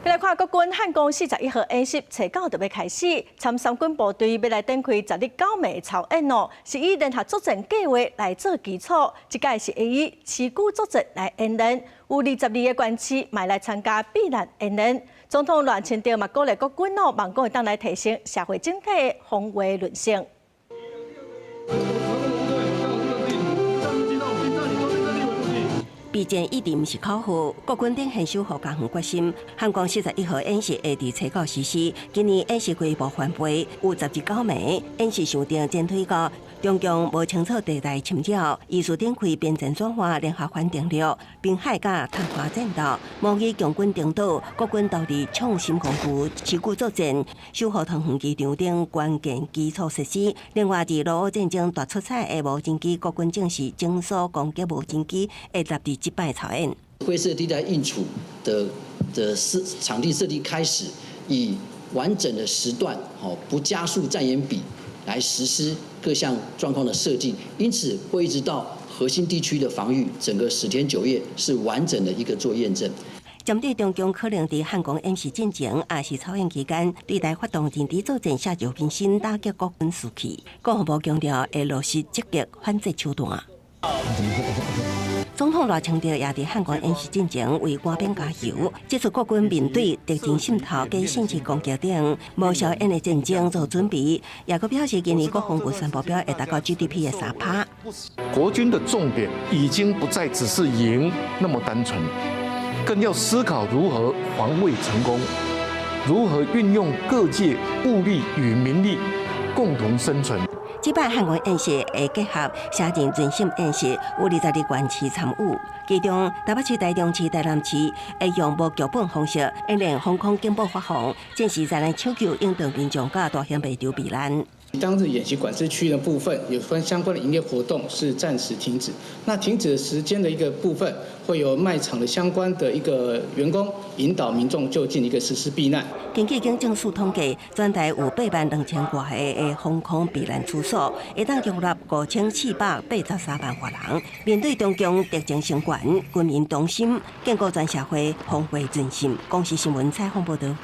來看國軍漢光41號演習，初九就欲開始，參三軍部隊欲來展開十日九暝操演哦，是以聯合作戰計劃來做基礎，這擺是會以旗鼓作戰來演練，有22个縣市嘛來參加避難演練。總統賴清德嘛鼓勵國軍哦，望講會當來提升社會整體的防衛韌性。備戰一直毋是口號，國軍展現守護家園決心。漢光41號演習會佇初九實施，今年演習規模翻倍，有10日9暝演習想定展推到中共無清楚地帶侵擾，依序展開邊戰轉化、聯合反登陸、濱海佮探華戰鬥，模擬共軍登島，國軍投入創新工具、旗鼓作戰，守護桃園機場等關鍵基礎設施。另外，佇俄烏戰爭大出彩的無人機，國軍正式整肅攻擊無人機，會納佇這擺操演。灰色地帶應處的設場地設計開始，以完整的時段，不加速戰演比來實施各項狀況的設計，因此會一直到核心地區的防禦，整個10天9夜是完整的一個做驗證。針對中共可能佇漢光演習進前，抑是操演期間，對台發動認知作戰，寫就民心，打擊國軍士氣。國防部強調會落實積極反制手段。總統賴清德也佇漢光演習進前為官兵加油，指出國軍面對敵人滲透、假信息攻擊等無硝煙的戰爭做準備，也閣表示今年國防預算目標會達到 GDP 的3趴。國軍的重點已經不再只是贏那麼單純，更要思考如何防衛成功，如何運用各界物力與民力共同生存。這擺漢光演習會結合城鎮韌性演習，有22個縣市參與，其中台北市、台中市、台南市會用無劇本方式演練防空警報發放，戰時災難搶救引導民眾佮大型賣場避難。當日演習管制區的部分，有關相關的營業活動是暫時停止。那停止的時間的一個部分，會由賣場的相關的一個員工引導民眾就近一個實施避難。根據警政署統計，全台有8萬2千外個的防空避難處所，會當容納5483萬外人。面對中共敵情升懸，軍民同心，建構全社會防衛韌心。公視新聞採訪報導。